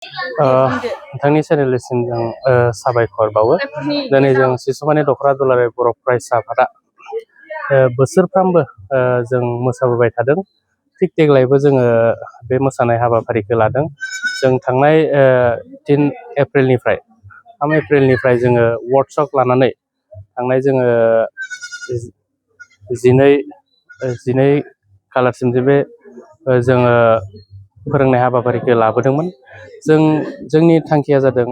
नोंथांनि चेनेलसिम जों साबायखर बावो। दिनै जों सिसुमानि दख'रा दुलाराय बर' फरायसा आफादा बोसोरफ्रामबो जों मोसाबोबाय थादों। थिग देग्लायबो जोङो बे मोसानाय हाबाफारिखौ लादों। जों थांनाय 3 एप्रिलनिफ्राय जोङो वर्कशप लानानै थांनाय जोङो 12 खालारसिम जे बे जोङो फोरोंनाय हाबाफारिखौ लाबोदोंमोन। जोंनि थांखिया जादों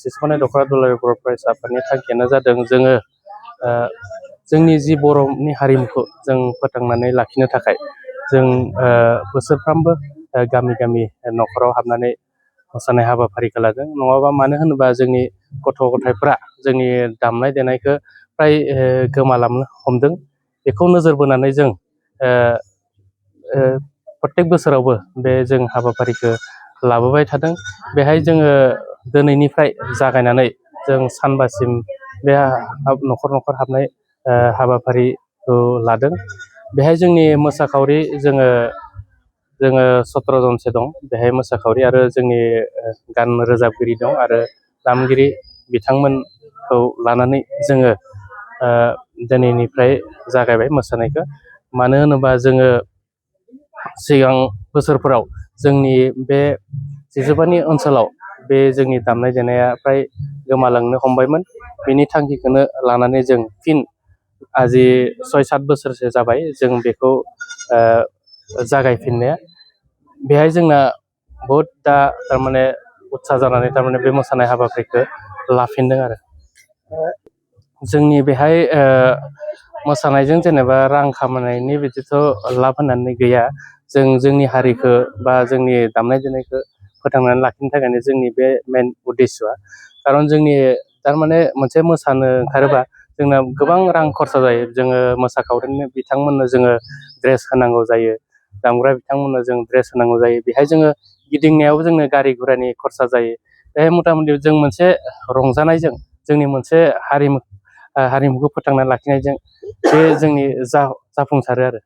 सिसुमानि दख'रा दुलाराय बर' फरायसा आफादनि थांखियानो जादों जोङो जोंनि जि बर'नि हारिमुखौ जों फोथांनानै लाखिनो थाखाय जों बोसोरफ्रामबो गामि गामि न'खराव हाबनानै मोसानाय हाबाफारिखौ लादों। नङाबा मानो होनोबा जोंनि गथ' गथायफ्रा जोंनि दामनाय देनायखौ फ्राय गोमालांनो हमदों। बेखौ नोजोर बोनानै जों प्रत्येक बोसोरावबो बे जों हाबाफारिखौ लाबोबाय थादों। बेहाय जोङो दिनैनिफ्राय जागायनानै जों सानबासिम बे न'खर न'खर हाबनाय हाबाफारिखौ लादों। बेहाय जोंनि मोसाखावरि जोङो 17 जनसो दं। बेहाय मोसाखावरि आरो जोंनि गान रोजाबगिरि दं आरो दामगिरि बिथांमोनखौ लानानै जोङो दिनैनिफ्राय जागायबाय मोसानायखौ। मानो होनोबा जोङो सिगां बोसोरफोराव जोंनि बे सिसुमानि ओनसोलाव बे जोंनि दामनाय देनाया फ्राय गोमालांनो हमबायमोन। बेनि थांखिखौनो लानानै जों फिन आजि 6-7 बोसोरसो जाबाय जों बेखौ जागायफिननाया। बेहाय जोंना बहुद दा थारमाने उत्सा जानानै थारमाने बे मोसानाय हाबाफारिखौ लाफिनदों आरो जोंनि बेहाय मोसानायजों जेनेबा रां खामायनायनि बिदिथ' लाब होननानै गैया। जों जोंनि हारिखौ बा जोंनि दामनाय देनायखौ फोथांनानै लाखिनो थाखायनो जोंनि बे मेन उद्देस्य'आ। खारन जोंनि थारमाने मोनसे मोसानो ओंखारोबा जोंना गोबां रां खरसा जायो। जोङो मोसाखावरिनो बिथांमोननो जोङो ड्रेस होनांगौ जायो, दामग्रा बिथांमोननो जों ड्रेस होनांगौ जायो। बेहाय जोङो गिदिंनायावबो जोंनो गारि गुरानि खरसा जायो। बेहाय मथा मथि जों मोनसे रंजानायजों जोंनि मोनसे हारिमुखौ फोथांनानै लाखिनायजों बे जोंनि जाफुंसारो आरो